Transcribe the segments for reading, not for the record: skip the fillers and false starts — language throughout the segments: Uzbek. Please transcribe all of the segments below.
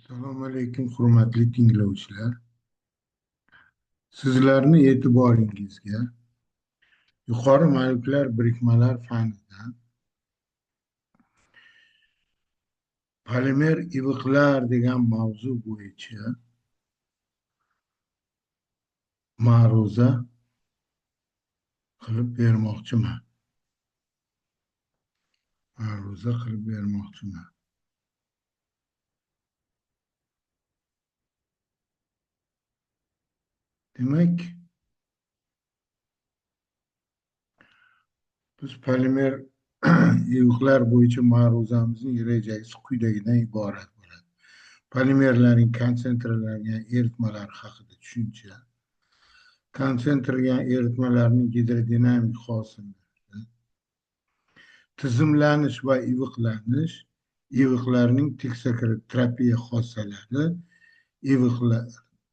Assalomu alaykum, hurmatli tinglovchilar. Sizlarni e'tiboringizga yuqori molekulyar birikmalar fanidan polimer iviqlar degan mavzu bo'yicha ma'ruza qilib bermoqchiman. Ma'ruza qilib bermoqchiman. Demak, biz polimer iviqlar bo'yicha ma'ruzamizning rejasi quyidagidan iborat bo'ladi. Polimerlarning konsentrlangan eritmalari haqida tushuncha, konsentrlangan eritmalarning gidrodinamik hosilları, tizimlanish va iviqlanish, iviqlarning teksotropiya xossalari,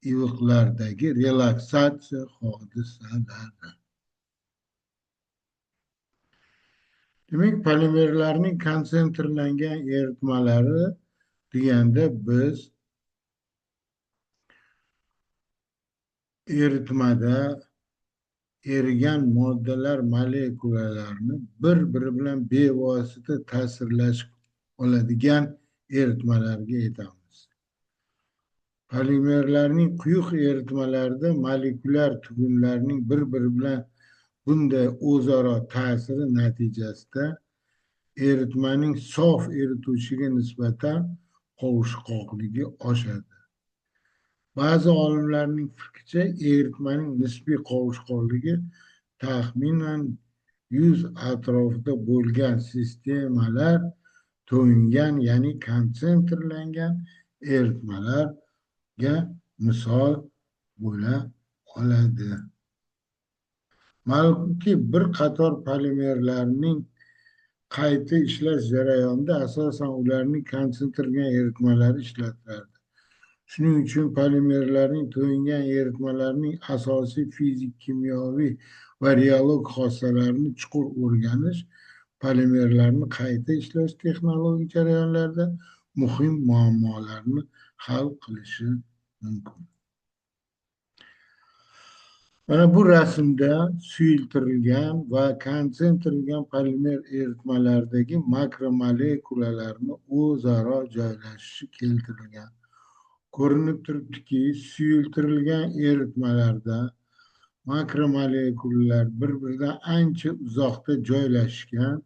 iviqlardagi relaksatsiya hodisalari. Demak, polimerlarning konsentrlangan eritmalari deganda biz eritmada erigan moddalar molekulalarini bir-biri bilan bevosita ta'sirlashib oladigan eritmalarga aytamiz. Polimerlarning quyuq eritmalarida molekulyar tugunlarning bir-biri bilan bunday o'zaro ta'siri natijasida eritmaning sof erituvchiga nisbatan qovushqoqligi oshadi. Ba'zi olimlarning fikricha, eritmaning nisbiy qovushqoqligi taxminan 100 atrofida bo'lgan sistemalar to'yingan, ya'ni konsentrlangan eritmalarga misol bo'la oladi. Ma'lumki, bir qator polimerlarning qayta ishlash jarayonida asosan ularning konsentrlangan eritmalari ishlatiladi. Shuning uchun polimerlarning to'yingan eritmalarining asosiy fizik, kimyoviy va reolog xossalarini chuqur o'rganish polimerlarni qayta ishlash texnologik jarayonlarida muhim muammolarni hal qilishi mumkin. Mana bu rasmda suyultirilgan va konsentrlangan polimer eritmalaridagi makromolekulalarni o'zaro joylashishi keltirilgan. Ko'rinib turibdiki, suyultirilgan eritmalarda makromolekulalar bir-biridan ancha uzoqda joylashgan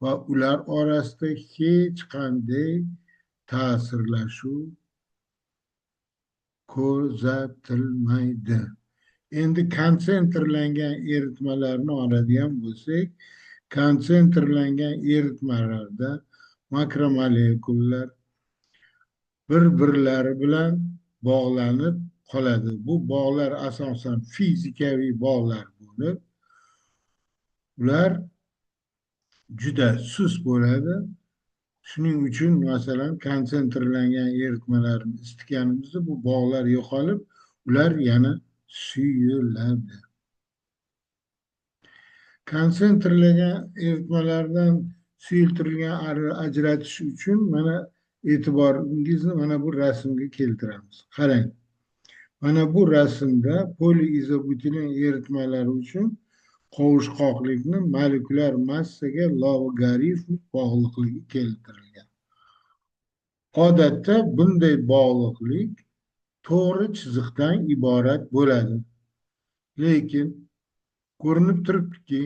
va ular orasida hech qanday ta'sirlashuv ko'rsatilmaydi. Endi konsentrlangan eritmalarni oladigan bo'lsak, konsentrlangan eritmalarda makromolekulalar bir-birlari bilan bog'lanib qoladi. Bu bog'lar asosan fizikaviy bog'lar bo'lib, ular juda sust bo'ladi. Shuning uchun, masalan, konsentrlangan eritmalarni isitganimizda bu bog'lar yo'qolib, ular yana suyuladi. Konsentrlangan eritmalardan suyultirilgan ajratish uchun mana e'tiboringizni mana bu rasmga keltiramiz. Qarang. Mana bu rasmda poliizobutilen eritmalari uchun qovushqoqlikni molekulyar massaga logarifmik bog'liqligi keltirilgan. Odatda bunday bog'liqlik to'g'ri chiziqdan iborat bo'ladi. Lekin ko'rinib turibdiki,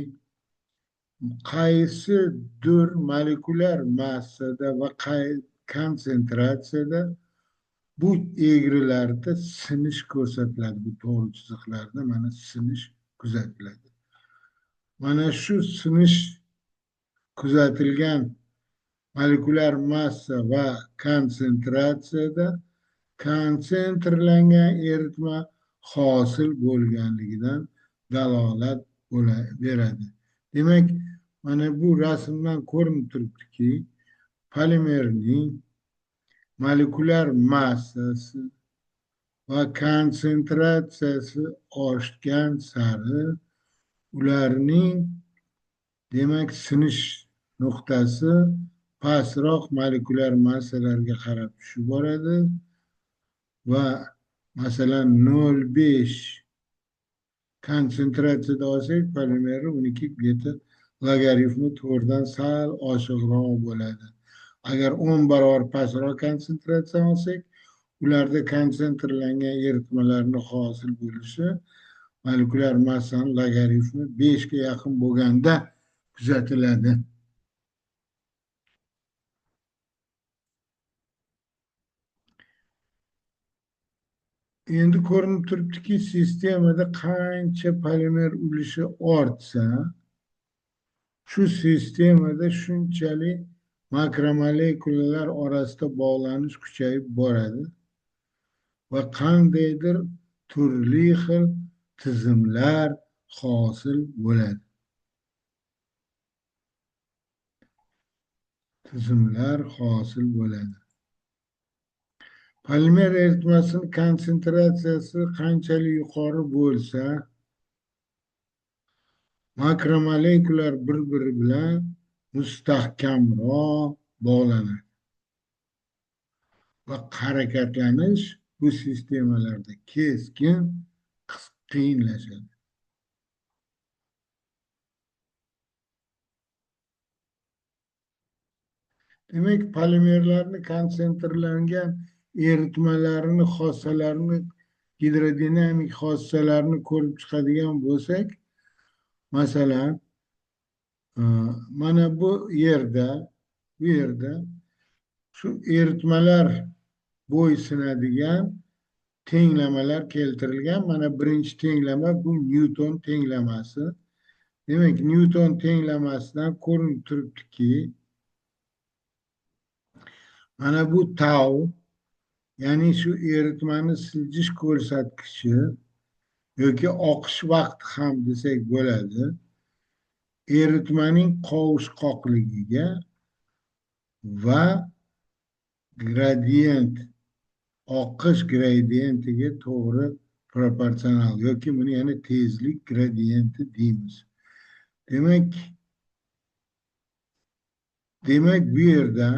qaysidir molekulyar massada va konsentratsiyada bu egrilarda sinish ko'rsatiladi. Bu to'g'ri chiziqlarda mana sinish kuzatiladi. Mana shu sinish kuzatilgan molekulyar massa va konsentratsiyada konsentrlangan eritma hosil bo'lganligidan dalolat beradi. Demak, mana bu rasmdan ko'rinib turibdiki, polimerning molekulyar massasi va konsentratsiyasi oshgan sari ularning, demak, sinish nuqtasi pastroq molekulyar massalarga qarab tushib boradi va masalan 0,5 konsentratsiyada olsak polimeri uniki где-то logarifmi 4dan sal oshiqroq bo'ladi. Agar 10 barobar pastroq konsentratsiya olsak, ularda konsentrlangan eritmalarni hosil bo'lishi molekulyar massani logarifmi 5 ga yaqin bo'lganda kuzatiladi. Endi ko'rinib turibdiki, sistemada qancha polimer ulushi ortsa, shu sistemada shunchalik makromolekulalar orasida bog'lanish kuchayib boradi va qandaydir turli xil tizimlar hosil bo'ladi. Tizimlar hosil bo'ladi. Polimer eritmasining konsentratsiyasi qanchalik yuqori bo'lsa, makromolekulalar bir-biri bilan mustahkamroq bog'lanadi va harakatlanish bu sistemalarda keskin qiyinlashadi. Demak, polimerlarni konsentrlangan eritmalarini, xossalarini, gidrodinamik xossalarini ko'rib chiqadigan bo'lsak, masalan, mana bu yerda shu eritmalar bo'ysunadigan tenglamalar keltirilgan. Mana birinchi tenglama bu Nyuton tenglamasi. Demak, Nyuton tenglamasidan ko'rinib turibdiki, mana bu tau, ya'ni shu eritmani siljish ko'rsatkichi yoki oqish vaqti ham desak bo'ladi, eritmaning qovushqoqligiga va gradient, oqish gradientiga to'g'ri proporsional yoki buni yana tezlik gradienti deymiz. Demak bu yerda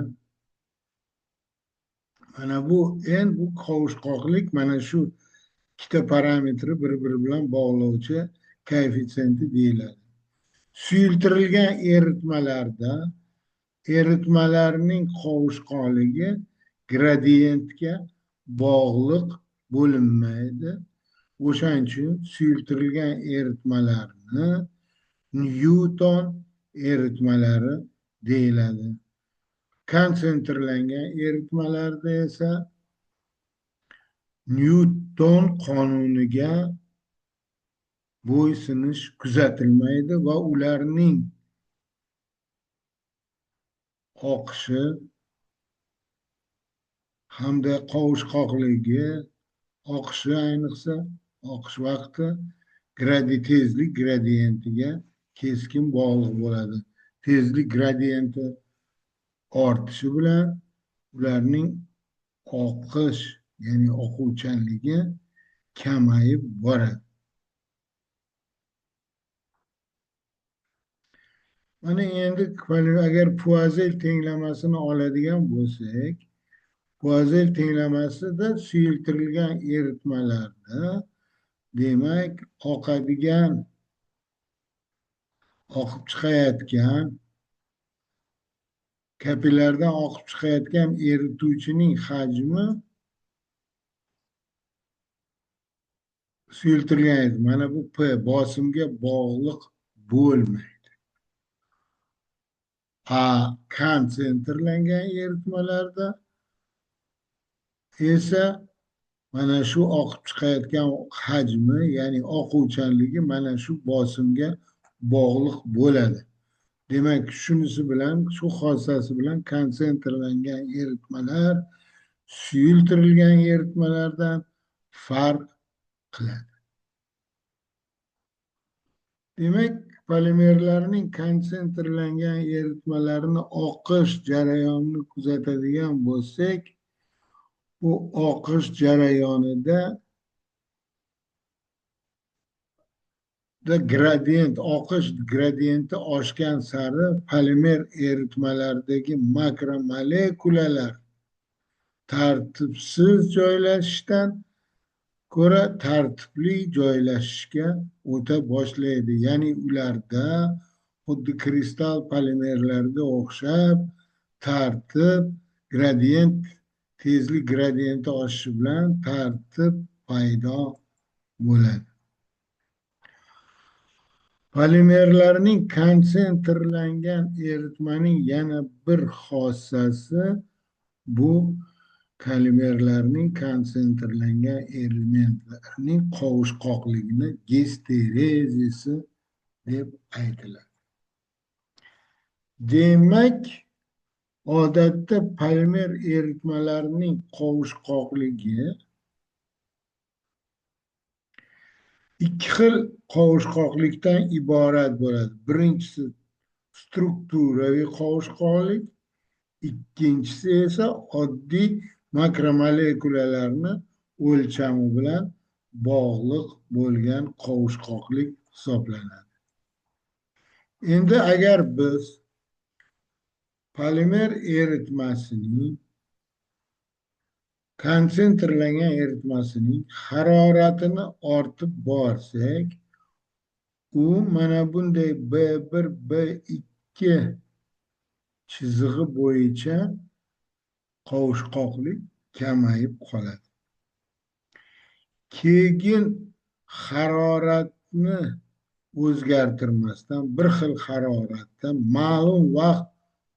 mana bu n, bu qovushqoqlik, mana shu ikkita parametri bir-biri bilan bog'lovchi koeffitsiyenti deyiladi. Suyultirilgan eritmalarda eritmalarning qovushqoqligi gradientga bog'liq bo'linmaydi. O'shaning uchun suyultirilgan eritmalarni Nyuton eritmalari deyiladi. Konsentrlangan eritmalarda esa Nyuton qonuniga bo'ysunish kuzatilmaydi va ularning oqishi hamda qovushqoqligi, oqishi ayniqsa oqish vaqti tezlik gradientiga keskin bog'liq bo'ladi. Tezlik gradienti ortishi bilan ularning oqish, ya'ni oquvchanligi kamayib boradi. Mana endi agar Puazel tenglamasini oladigan bo'lsak, Puazel tenglamasida suyultirilgan eritmalarda demak oqadigan, oqib chiqayotgan, kapillardan oqib chiqayotgan erituvchining hajmi suyultirilgan edi. Mana bu P bosimga bog'liq bo'lmaydi. A konsentrlangan eritmalarda esa mana shu oqib chiqayotgan hajmi, ya'ni oquvchanligi mana shu bosimga bog'liq bo'ladi. Demak, shunisi bilan, shu xossasi bilan konsentrlangan eritmalar suyultirilgan eritmalardan farq qiladi. Demak, polimerlarning konsentrlangan eritmalarini oqish jarayonini kuzatadigan bo'lsak, bu oqish jarayonida Gradient, oqish gradienti oshgan sari polimer eritmalaridagi makromolekulalar tartibsiz joylashishdan ko'ra tartibli joylashishga o'ta boshlaydi. Ya'ni ularda xuddi kristal polimerlarga o'xshab tartib, gradient, tezlik gradienti oshishi bilan tartib paydo bo'ladi. Polimerlarning konsentrlangan eritmaning yana bir xossasi bu polimerlarning konsentrlangan elementlarning qovushqoqligini gisterezisi deb aytiladi. Demak, odatda polimer eritmalarining qovushqoqligi ikki xil qovushqoqlikdan iborat bo'ladi. Birinchisi strukturaviy qovushqoqlik, ikkinchisi esa oddiy makromolekulalarni o'lchami bilan bog'liq bo'lgan qovushqoqlik hisoblanadi. Endi agar biz polimer eritmasining konsentrlangan eritmasining haroratini ortib borsak, u mana bunday B1 B2 chizig'i bo'yicha qovushqoqlik kamayib qoladi. Keyin haroratni o'zgartirmasdan bir xil haroratda ma'lum vaqt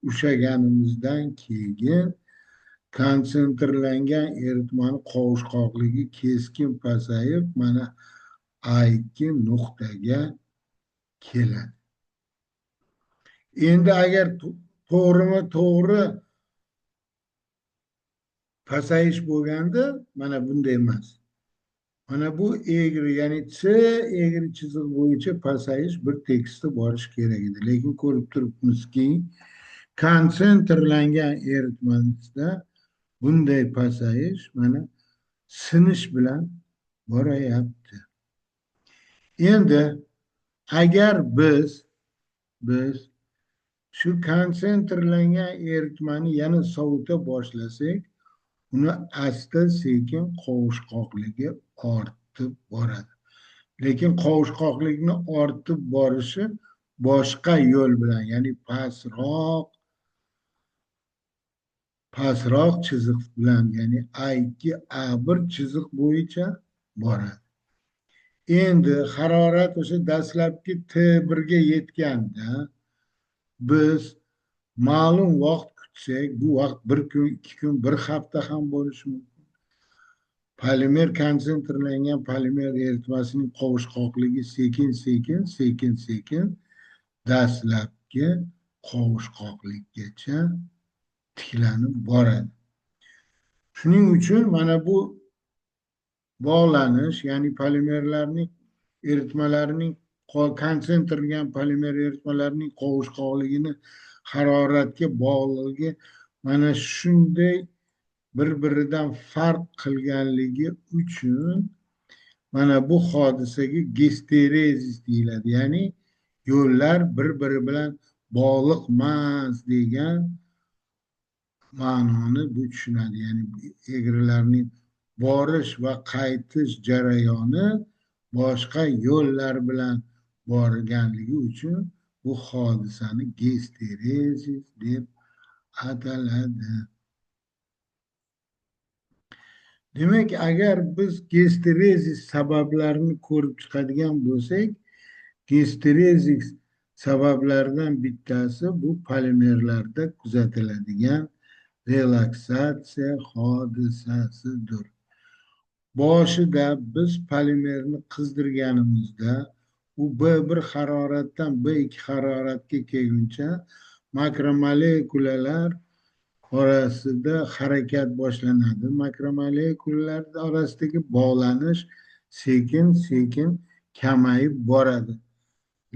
ushlaganimizdan keyin konsentrlangan eritmani qovushqoqligi keskin pasayib, mana A2 nuqtaga keladi. Endi agar to'g'rimi to'g'ri pasayish bo'lganda mana bunday emas. Mana bu egri, ya'ni C egri chiziq bo'yicha pasayish bir tekisda borish kerak edi. Lekin ko'rib turibmizki, konsentrlangan eritmada bunday pasayish mana sinish bilan borayapti. Endi agar biz shu konsentrlangan eritmani yana sovuta boshlasak, uni asta sekin qovushqoqligi ortib boradi. Lekin qovushqoqlikni ortib borishi boshqa yo'l bilan, ya'ni pastroq chiziq bilan, ya'ni A2 A1 chiziq bo'yicha boradi. Endi harorat o'sha dastlabki T1 ga yetganda biz ma'lum vaqt kutsak, bu vaqt bir kun, 2 kun, bir hafta ham bo'lishi mumkin. Polimer konsentrlangan polimer eritmasining qovushqoqligi sekin-sekin dastlabki qovushqoqlikkacha tiklanib boradi. Shuning uchun mana bu bog'lanish, ya'ni polimerlarning eritmalarining konsentrlangan polimer eritmalarining qovushqoqligini haroratga bog'liqligi mana shunday bir-biridan farq qilganligi uchun mana bu hodisaga gisterezis deyiladi. Ya'ni yo'llar bir-biri bilan bog'liq emas degan ma'noni bu tushunadi. Ya'ni egrilarning borish va qaytish jarayoni boshqa yo'llar bilan borganligi uchun bu hodisani gisterezis deb ataladi. Demak, agar biz gisterezis sabablarini ko'rib chiqadigan bo'lsak, gisterezis sabablaridan bittasi bu polimerlarda kuzatiladigan relaksatsiya hodisasidir. Boshida biz polimerni qizdirganimizda u B1 haroratdan B2 haroratga kelguncha makromolekulalar orasida harakat boshlanadi. Makromolekulalar orasidagi bog'lanish sekin-sekin kamayib boradi.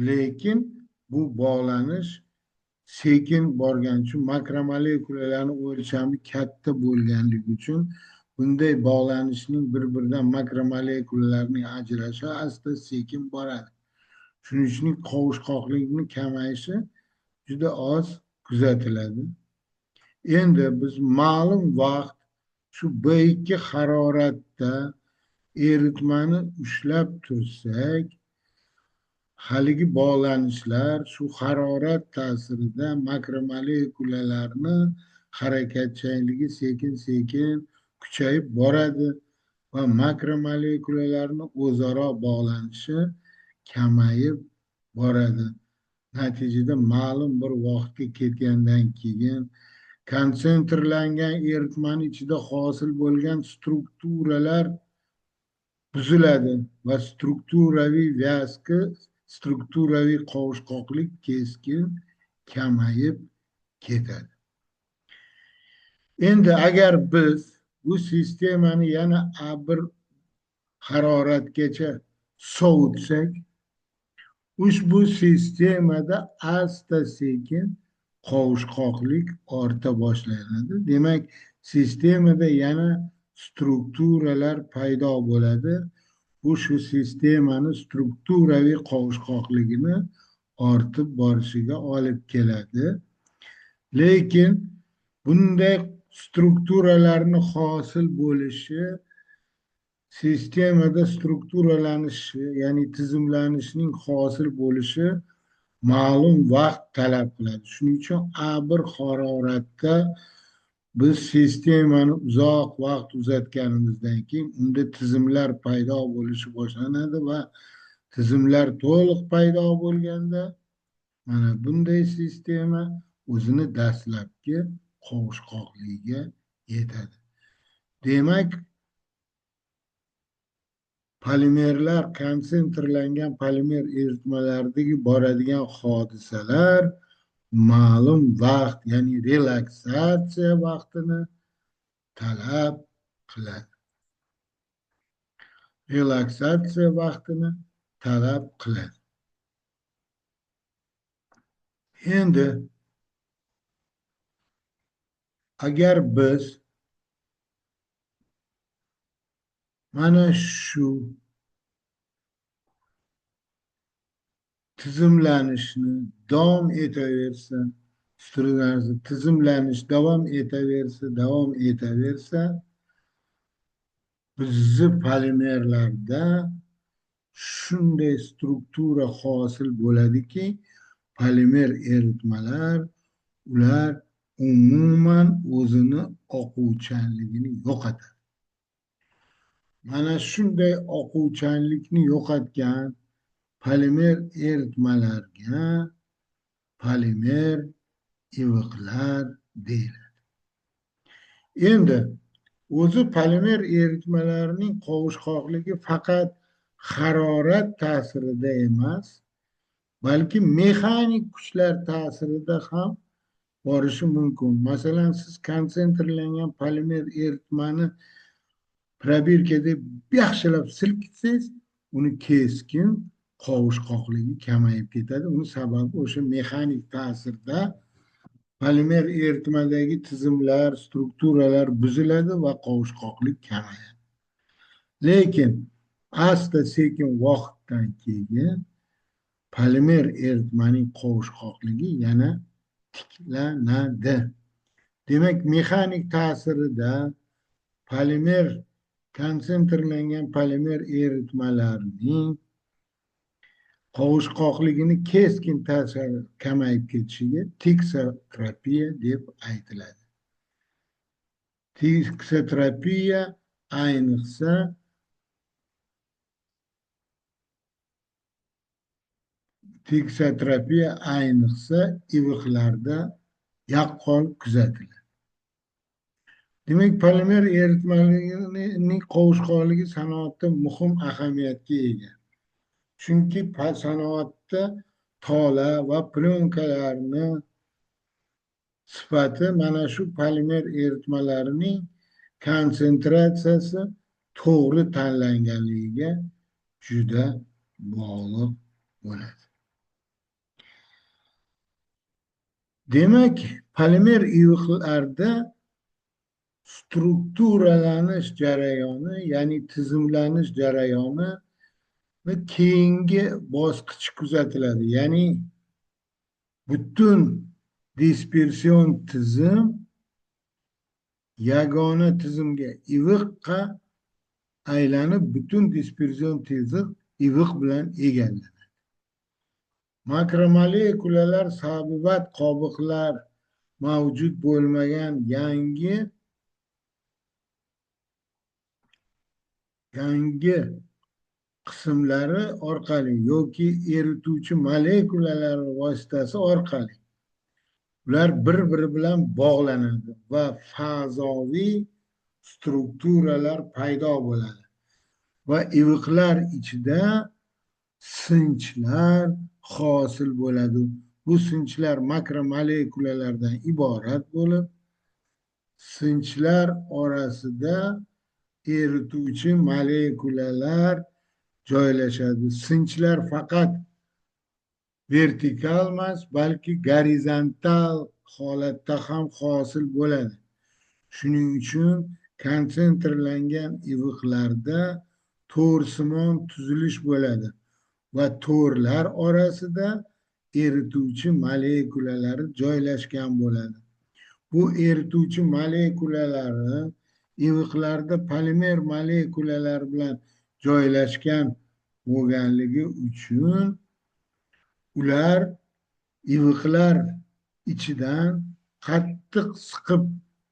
Lekin bu bog'lanish sekin borgani uchun makromolekulalarning o'lchami katta bo'lganligi uchun bunday bog'lanishning bir-biridan makromolekulalarning ajrashi asta sekin boradi. Shuning uchun qovushqoqlikni kamayishi juda oz kuzatiladi. Endi biz ma'lum vaqt shu B2 haroratda eritmani ushlab tursak, haligi bog'lanishlar shu harorat ta'sirida makromolekulalarni harakatchanligi sekin-sekin kuchayib boradi va makromolekulalarni o'zaro bog'lanishi kamayib boradi. Natijada ma'lum bir vaqtga ketgandan keyin konsentrlangan eritmani ichida hosil bo'lgan strukturalar buziladi va strukturaviy vязка, strukturaviy qovushqoqlik keskin kamayib ketadi. Endi agar biz bu sistemani yana A1 haroratgacha sovutsak, ushbu sistemada asta sekin qovushqoqlik orta boshlanadi. Demak, sistemada yana strukturalar paydo bo'ladi. Bu shu sistemani strukturaviy qovushqoqligini ortib borishiga olib keladi. Lekin bunday strukturalarni hosil bo'lishi sistemada strukturalanishi, ya'ni tizimlanishning hosil bo'lishi ma'lum vaqt talab qiladi. Shuning uchun A1 haroratda biz sistemani uzoq vaqt uzatganimizdan keyin unda tizimlar paydo bo'lishi boshlanadi va tizimlar to'liq paydo bo'lganda mana bunday sistema o'zini dastlabki qovushqoqligiga yetadi. Demak, polimerlar, konsentrlangan polimer eritmalaridagi boradigan hodisalar ma'lum vaqt, ya'ni relaksatsiya vaqtini talab qiladi. Relaksatsiya vaqtini talab qiladi. Endi agar biz mana shu tizimlanishni davom etaversa, tizimlanish davom etaversa, bizni polimerlarda shunday struktura hosil bo'ladiki, polimer eritmalar ular umuman o'zini oquvchanligini yo'qotadi. Mana shunday oquvchanlikni yo'qotgan polimer eritmalarga polimer iviqlar deyiladi. Endi o'zi polimer eritmalarining qovushqoqligi faqat harorat ta'sirida emas, balki mexanik kuchlar ta'sirida ham borishi mumkin. Masalan, siz konsentrlangan polimer eritmani probirkada yaxshilab silkitsangiz, uni keskin qovushqoqligi kamayib ketadi. Uni sababi o'sha mexanik ta'sirda polimer eritmadagi tizimlar, strukturalar buziladi va qovushqoqlik kamayadi. Lekin asta sekin vaqtdan keyin polimer eritmaning qovushqoqligi yana tiklanadi. Demak, mexanik ta'sirida polimer konsentrlangan polimer eritmalarining qovushqoqligini keskin ta'sir kamayib ketishiga teksotropiya deb aytiladi. Teksotropiya ayniqsa iviqlarda yaqqol kuzatiladi. Demak, polimer eritmalarining qovushqoqligi sanoatda muhim ahamiyatga ega. Chunki sanoatda tola va plyonkalarni sifati mana shu polimer eritmalarining konsentratsiyasi to'g'ri tanlanganligiga juda bog'liq bo'ladi. Demak, polimer iviqlarda strukturalanish jarayoni, ya'ni tizimlanish jarayoni keyingi bosqich kuzatiladi. Ya'ni butun dispersion tizim yagona tizimga, iviqqa aylanib, butun dispersion tizim iviq bilan egallanadi. Makromolekulalar sabibat qobiqlar mavjud bo'lmagan yangi qismlari orqali yoki erituvchi molekulalar vositasi orqali ular bir-biri bilan bog'lanadi va fazoviy strukturalar paydo bo'ladi va iviqlar ichida sinchlar hosil bo'ladi. Bu sinchlar makromolekulalardan iborat bo'lib, sinchlar orasida erituvchi molekulalar joylashadi. Sinchlar faqat vertikal emas, balki gorizontal holatda ham hosil bo'ladi. Shuning uchun konsentrlangan iviqlarda to'rsimon tuzilish bo'ladi va to'rlar orasida erituvchi molekulalari joylashgan bo'ladi. Bu erituvchi molekulalari iviqlarda polimer molekulalar bilan joylashgan bo'lganligi uchun ular iviqlar ichidan qattiq siqib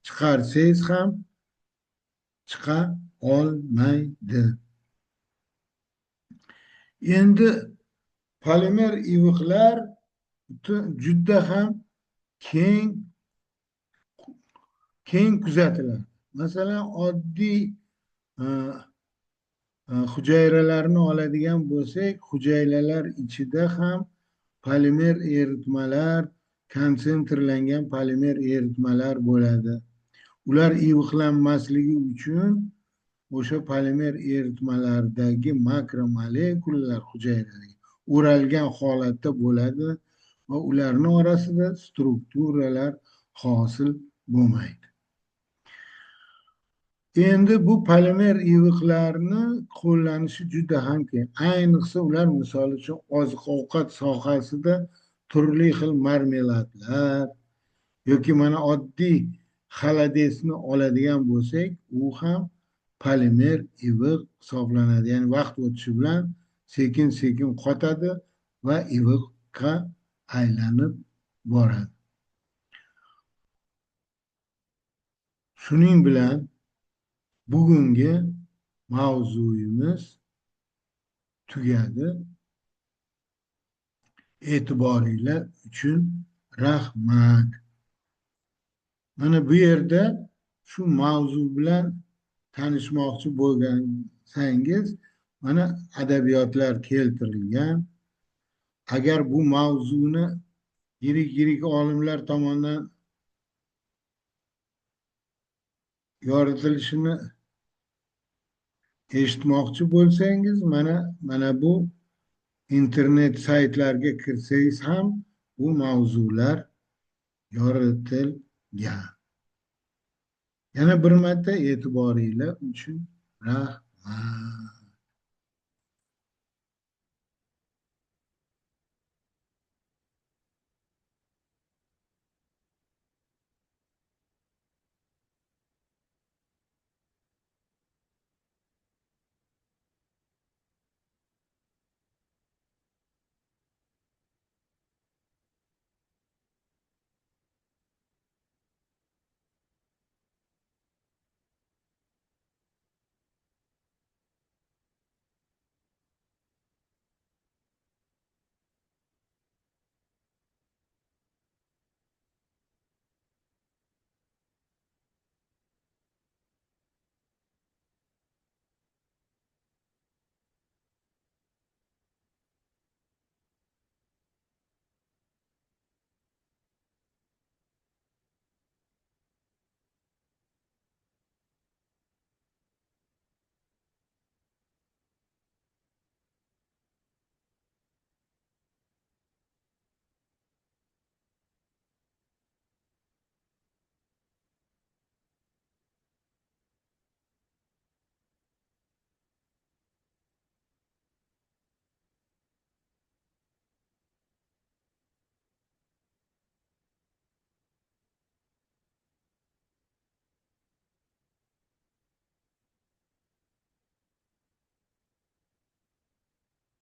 chiqarsangiz ham chiqa olmaydi. Endi polimer iviqlar juda ham keng kuzatiladi. Masalan, oddiy hujayralarni oladigan bo'lsak, hujayralar ichida ham polimer eritmalar, konsentrlangan polimer eritmalar bo'ladi. Ular iviqlanmasligi uchun o'sha polimer eritmalardagi makromolekulalar hujayralarga o'ralgan holatda bo'ladi va ularning orasida strukturalar hosil bo'lmaydi. Endi bu polimer iviqlarni qo'llanishi juda ham keng. Ayniqsa ular misol uchun oziq-ovqat sohasida turli xil marmeladlar yoki mana oddiy xaladesni oladigan bo'lsak, u ham polimer iviq hisoblanadi. Ya'ni vaqt o'tishi bilan sekin-sekin qotadi va iviqqa aylanib boradi. Shuning bilan bugungi mavzuyimiz tugadi. E'tiboringlar uchun rahmat. Mana bu yerda shu mavzu bilan tanishmoqchi bo'lgansangiz, mana adabiyotlar keltirilgan. Agar bu mavzuni yirik-yirik olimlar tomonidan yoritilishini eshitmoqchi bo'lsangiz, mana bu internet saytlarga kirsangiz ham bu mavzular yoritilgan. Yana bir marta e'tiboringlar uchun rahmat.